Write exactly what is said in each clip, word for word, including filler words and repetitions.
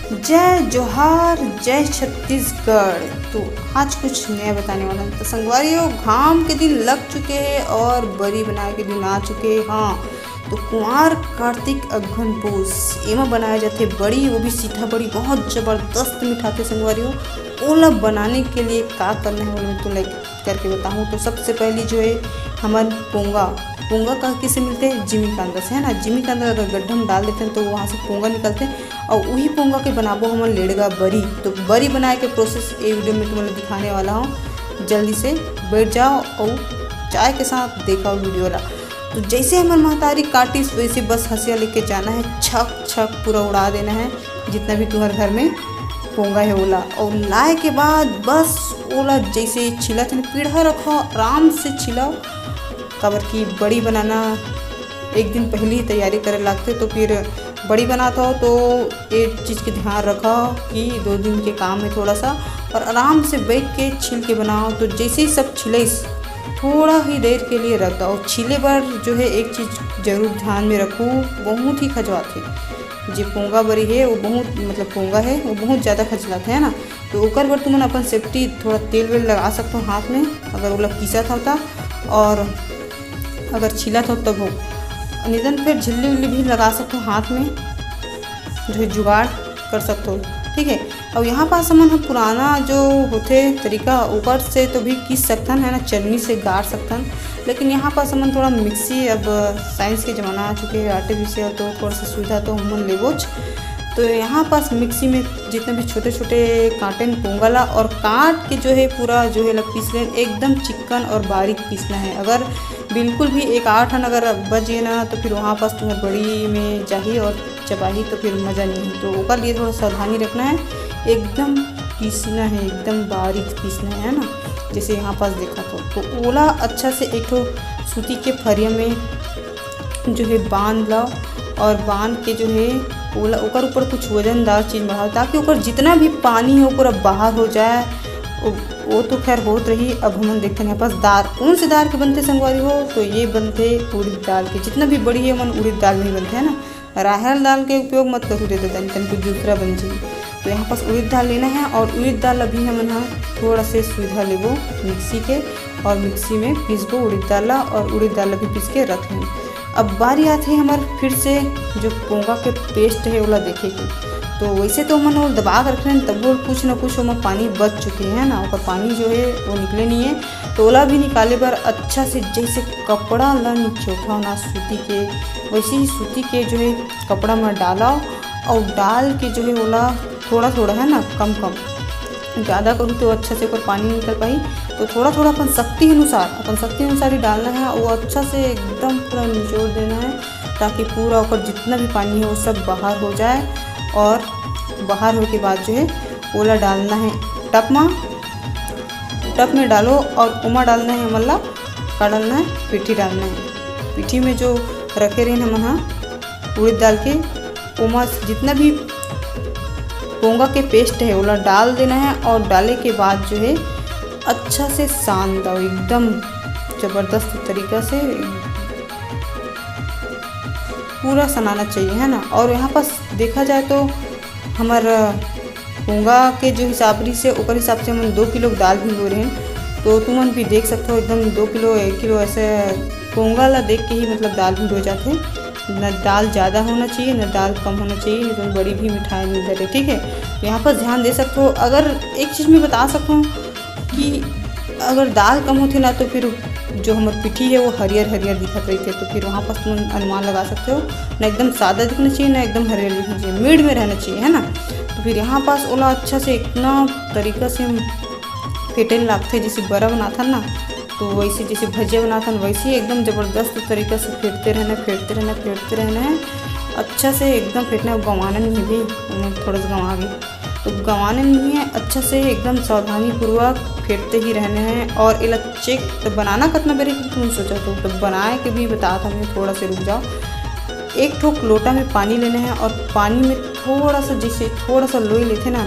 जय जोहार, जय छत्तीसगढ़। तो आज कुछ नया बताने वाला हूँ। तो संगवारी हो, घाम के दिन लग चुके हैं और बरी बनाए के दिन आ चुके हैं। हाँ, तो कुंवार, कार्तिक, अगहन, पूस, एमा बनाए जाथे बरी, वो भी सीता बरी, बहुत जबरदस्त मिठाथे संगवारी हो। ओला बनाने के लिए का करना है, वो मैं तुमला करके बताऊँ। तो सबसे पहली जो है हमर पोंगा, पोंगा कह किसे मिलते हैं, जिमी कांदा से, है ना। जिमी कांदा अगर गड्ढा में डाल देते हैं तो वहाँ से पोंगा निकलते हैं, और वही पोंगा के बनाबो हमन लेड़गा बरी। तो बरी बनाए के प्रोसेस ये वीडियो में तुम्हें दिखाने वाला हूँ। जल्दी से बैठ जाओ और चाय के साथ देखो वीडियो ला। तो जैसे हमर महतारी काटिस, वैसे बस हंसिया लेके जाना है, छक छक पूरा उड़ा देना है, जितना भी तुम्हारे घर में पोंगा है ओला। और लाए के बाद बस ओला जैसे छिलत है, पीढ़ा रखो, आराम से छिलाओ, काबर कि बड़ी बनाना एक दिन पहले ही तैयारी करे लागथे। तो फिर बड़ी बनात हो तो ये चीज़ के ध्यान रखो कि दो दिन के काम है थोड़ा सा, और आराम से बैठ के छील के बनाओ। तो जैसे ही सब छिलइस, थोड़ा ही देर के लिए रख दो। और छीले बर जो है एक चीज़ जरूर ध्यान में रखो, बहुत ही खजवाथे। जे पोंगा बरी है वो बहुत, मतलब पोंगा है वो बहुत ज़्यादा खजलाथे, है ना। तो ओकर बर तुमन अपन सेफ्टी थोड़ा तेल वेल लगा सकते हो हाथ में, अगर ओला पीसत हो तब, और अगर छीलत हो तब हो, निदन फिर झिल्ली उल्ली भी लगा सकते हो हाथ में, जो है जुगाड़ कर सकते हो, ठीक है। और यहाँ पास हमन ह पुराना जो होथे तरीका, ओकर से तो भी पीस सकथन, है ना, चलनी से गाड़ सकथन। लेकिन यहाँ पास हमन थोड़ा मिक्सी, अब साइंस के ज़माना आ चुके हैं, आर्टिफिशियल, तो थोड़ा सा सुविधा तो हमन लेबोच। तो यहाँ पास मिक्सी में जितने भी छोटे छोटे काटेन पोंगा ला, और काट के जो है पूरा जो है ला पीस लेन, एकदम चिक्कन और बारीक पीसना है। अगर बिल्कुल भी एक आठ हन अगर बच गए ना, तो फिर वहाँ पास तुम्हें बड़ी में जाही और चबाही, तो फिर मज़ा नहीं है। तो ओकर लिए थोड़ा सावधानी रखना है, एकदम पीसना है, एकदम बारीक पीसना है, है ना। जैसे यहाँ पास देखा तो, तो ओला अच्छा से एक ठो सूती के फरिया में जो है बांध लो, और बांध के जो है ओला, ओकर ऊपर कुछ वजनदार चीज़ बढ़ाओ, ताकि ओकर जितना भी पानी हो पूरा बाहर हो जाए। वो, वो तो खैर होत रही। अब हमन देखते हैं यहाँ पास दाल, कौन से दाल के बनते संगवारी हो, तो ये बनते उड़द दाल के। जितना भी बड़ी है मन उड़द दाल नहीं बनते, है ना। राहर दाल के उपयोग मत करू रे ददा, तन कुछ दूसरा बन जाही। तो यहाँ पास उड़द दाल लेना है, और उड़द दाल अभी हमन ह थोड़ा से सुविधा लेबो मिक्सी के, और मिक्सी में पीसबो उड़द दाल ला, और उड़द दाल ला भी पीस के रख लेंगे। अब बारी आथे हमर फिर से जो पोंगा के पेस्ट है ओला देखे के। तो वैसे तो हमन ओला दबा के रख लेन, तब वो कुछ ना कुछ ओमा पानी बच चुके हैं ना, ओकर पानी जो है वो निकले नहीं है। तो ओला भी निकाले बर अच्छा से जैसे कपड़ा ला निचोड़ाओ ना सूती के, वैसे ही सूती के जो है कपड़ा में डालाओ, और डाल के जो है ओला थोड़ा थोड़ा, है ना, कम कम, ज़्यादा करूँ तो अच्छा से ओकर पानी निकल पाही। तो थोड़ा थोड़ा अपन शक्ति अनुसार, अपन शक्ति अनुसार ही डालना है। वो अच्छा से एकदम पूरा निचोड़ देना है, ताकि पूरा ओकर जितना भी पानी है वो सब बाहर हो जाए। और बाहर होए के बाद जो है ओला डालना है टप मा, टप में डालो और ओमा डालना है हमन ला, का डालना है, पीठी डालना है। पीठी में जो रखे रहे हमन हा उड़द दाल के, ओमा जितना भी पोंगा के पेस्ट है ओला डाल देना है, और डाले के बाद जो है अच्छा से सान दो, एकदम ज़बरदस्त तरीका से पूरा सनाना चाहिए, है ना। और यहाँ पास देखा जाए तो हमर पोंगा के जो हिसाब रहिस हे, ओकर हिसाब से हमन दो किलो दाल भिंगो रहेन। तो तुमन भी देख सकथो, एकदम दो किलो, एक किलो ऐसे पोंगा ला देख के ही, मतलब, दाल भिंगो जाथे। न दाल ज़्यादा होना चाहिए, न दाल कम होना चाहिए, नहीं तो बड़ी भी मिठाई नहीं धरे, ठीक है। तो यहाँ पर ध्यान दे सकथो। अगर एक चीज़ मैं बता सकता हूँ कि अगर दाल कम होथे ना, तो फिर जो हमर पीठी है, वो हरियर हरियर दिखत रहिथे, तो फिर वहाँ पास तुम अनुमान लगा सकते हो, ना एकदम सादा दिखना चाहिए, ना एकदम हरियर दिखना चाहिए, मिड में रहना चाहिए, है ना। तो फिर यहाँ पास ओला अच्छा से इतना तरीका से फेटे लागथे, जैसे बरा बनाथन ना, तो वैसे जैसे भजिया बनाथन, वैसे ही एकदम ज़बरदस्त तरीका से फेटते रहना, फेटते रहना, फेटते रहना है अच्छा से एकदम फेटना है। गंवाना नहीं है भी, थोड़ा सा गंवा भी, तो गंवाना नहीं है, अच्छा से एकदम सावधानीपूर्वक फेटते ही रहना है। और एला चेक तो बनाना कितना बेरी तुम सोचा तो, तो बनाए के भी बतात हमें, थोड़ा से रुक जाओ। एक ठोक लोटा में पानी लेना है और पानी में थोड़ा सा, जैसे थोड़ा सा लोई लेथे ना,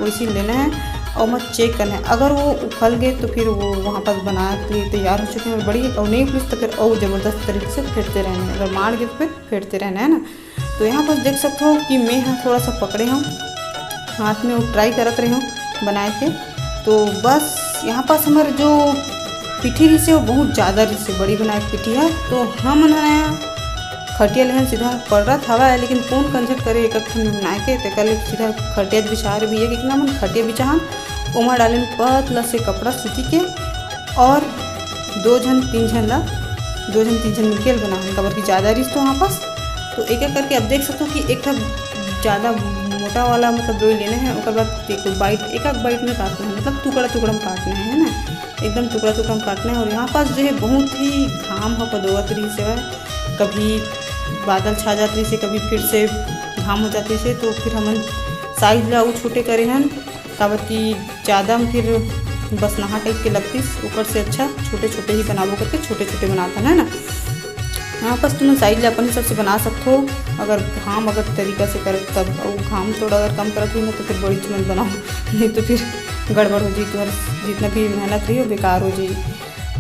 वैसे ही लेना है और मत चेक करना है। अगर वो उफल गए तो फिर वो वहाँ पर बना के तैयार हो चुके हैं, बड़ी और नहीं उफलिस तो फिर और ज़बरदस्त तरीके से फेटते रहना है। अगर माड़ गए तो फिर फेटते रहना है ना। तो यहाँ पर देख सकते हो कि मैं यहाँ थोड़ा सा पकड़े हूँ, हाथ में वो ट्राई करत रहे हूँ बनाए के। तो बस यहाँ पास हमारे जो पिठी रहिसे वो बहुत ज़्यादा रहिसे, बड़ी बनाए के पिठी है। तो हमन ह खटिया लेहन सीधा पड़त हवा है, लेकिन कौन कंझट करे एक ठन में बनाए के, तेकर ले सीधा खटिया बिछा रहे भैया, कितना मन खटिया बिछाहन, ओमा डालेन पतला से कपड़ा सूती के और दो झन तीन झन ला, दो झन तीन झन मिलके बनाहन, काबर कि ज़्यादा रहिस तो यहाँ पास। तो एक एक करके अब देख सकते हो कि एक ठा ज़्यादा मोटा वाला मतलब लोई लेना है, ओकर बाद देखो बाइट, एक एक बाइट में काटना है, मतलब टुकड़ा टुकड़ा में काटना है, है ना, एकदम टुकड़ा टुकड़ा में काटना है। और यहाँ पास जो है बहुत ही घाम ह पदोवत रहिस हवय, कभी बादल छा जात रहिस हे, कभी फिर से घाम हो जात रहिस हे, तो फिर हमन साइज ला अउ छोटे करे हन, काबर कि ज़्यादा म फिर बसनाहा टाइप के लगतिस, ओकर से अच्छा छोटे छोटे ही बनाबो करके छोटे छोटे बनाथन, है ना। यहाँ पास तुमन साइज ला अपन हिसाब से बना सकथो, अगर घाम अगर तरीका से करत तब, अउ घाम थोड़ा अगर कम करत होही ना तो फिर बड़ी तुमन बनाओ, नहीं तो फिर गड़बड़ हो जाई, तुम्हार जितना भी मेहनत रही वो बेकार हो जाई।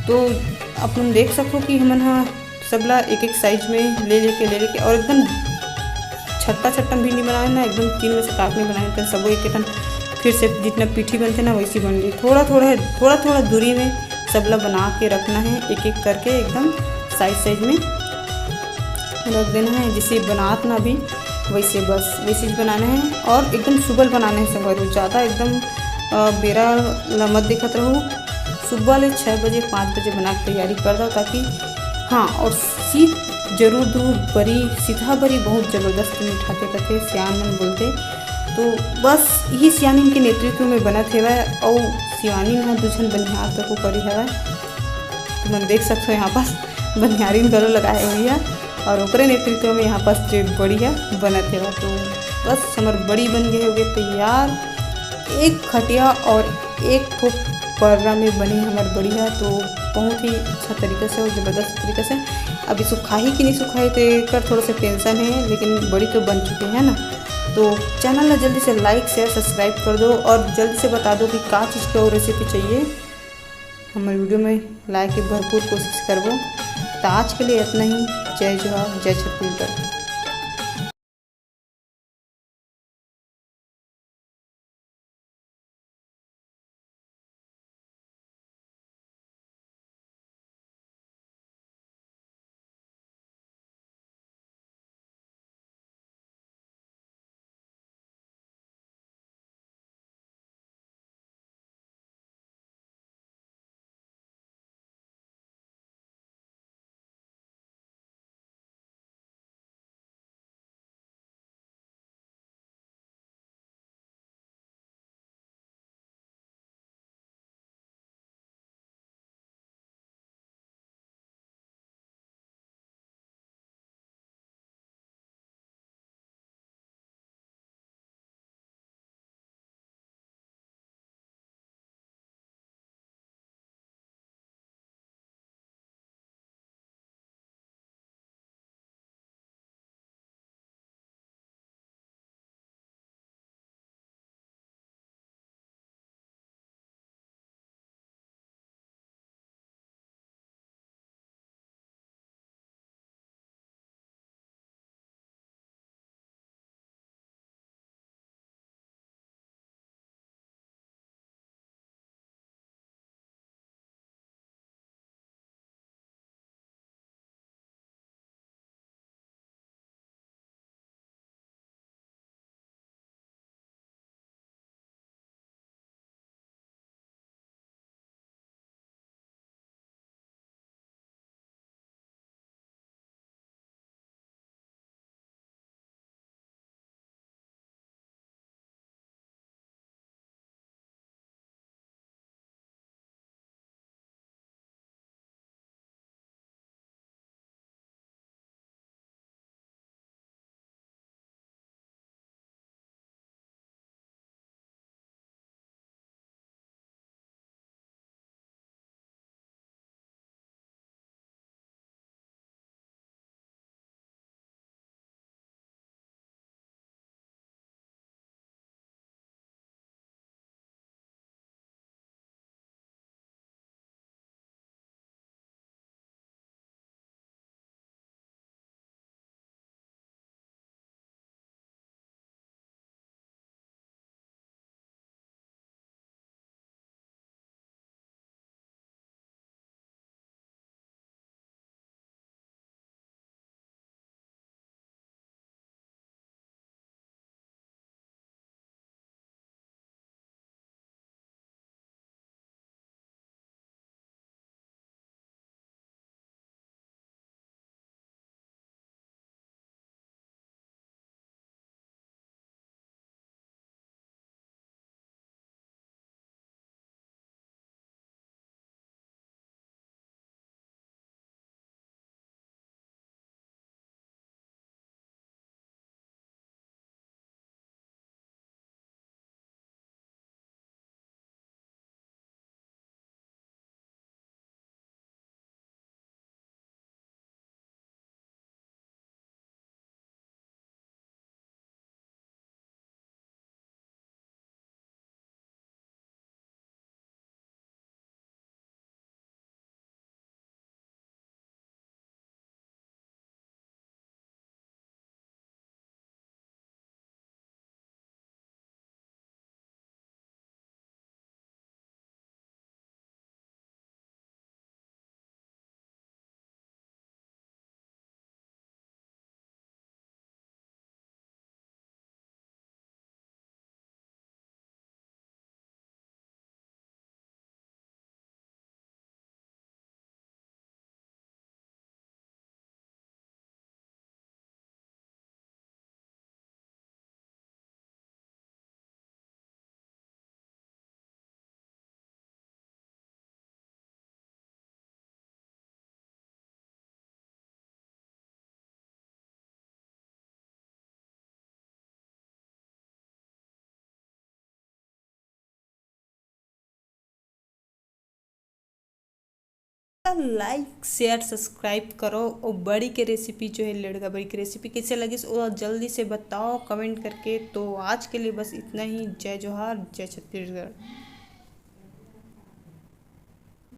तो अपन देख सकथो कि हमन ह सबला एक एक साइज में ले लेके, ले लेके, और एकदम छट्टा छट्टा भी नहीं बनाए ना, एकदम तीन में से काट नहीं बनाए, तो सबो एक ठन फिर से जितना पीठी बनथे ना वैसी बन जाए, थोड़ा थोड़ा, थोड़ा थोड़ा दूरी में सबला बना के रखना है, एक एक करके एकदम साइज साइज में रख देना है, जिसे बनात ना भी वैसे, बस वैसे ही बनाना है। और एकदम सुबह बनाना है संगवारी, ज़्यादा एकदम अ, बेरा ला मत देखत रहू। सुबह ले छः बजे, पाँच बजे बना के तैयारी कर दो, ताकि हाँ, और सीत जरूर दू बरी, सीधा बरी बहुत जबरदस्त मिठाथे कथे सियान मन बोलथे। तो बस यही सियानिन के नेतृत्व में बनत हेवय, अउ सियानिन ह दू झन बनिहार तको करे हवय। तुमन देख सकथो यहाँ पास बनिहारिन घलो लगाए हुई है, और ओकरे नेतृत्व में यहाँ पास जो बड़ी है बनत हेवय। तो बस हमर बड़ी बन गए होगे तैयार। एक खटिया और एक ठो पर्रा में बनी हमर बड़ी है, तो बहुत ही अच्छा तरीका से और जबरदस्त तरीका से। अभी सुखाही कि नहीं सुखाही, तो एकर थोड़ा सा टेंशन है, लेकिन बड़ी तो बन चुके हैं ना। तो चैनल ला जल्दी से लाइक, शेयर, सब्सक्राइब कर दो, और जल्दी से बता दो कि का चीज़ के और रेसिपी चाहिए, हमर वीडियो में लाए के भरपूर कोशिश करबो। तो आज के लिए इतना ही। जय जोहार, जय छत्तीसगढ़। लाइक, शेयर, सब्सक्राइब करो। और बड़ी के रेसिपी जो है, लड़का बड़ी की रेसिपी कैसे लगिस, वो जल्दी से बताओ कमेंट करके। तो आज के लिए बस इतना ही। जय जोहार, जय छत्तीसगढ़।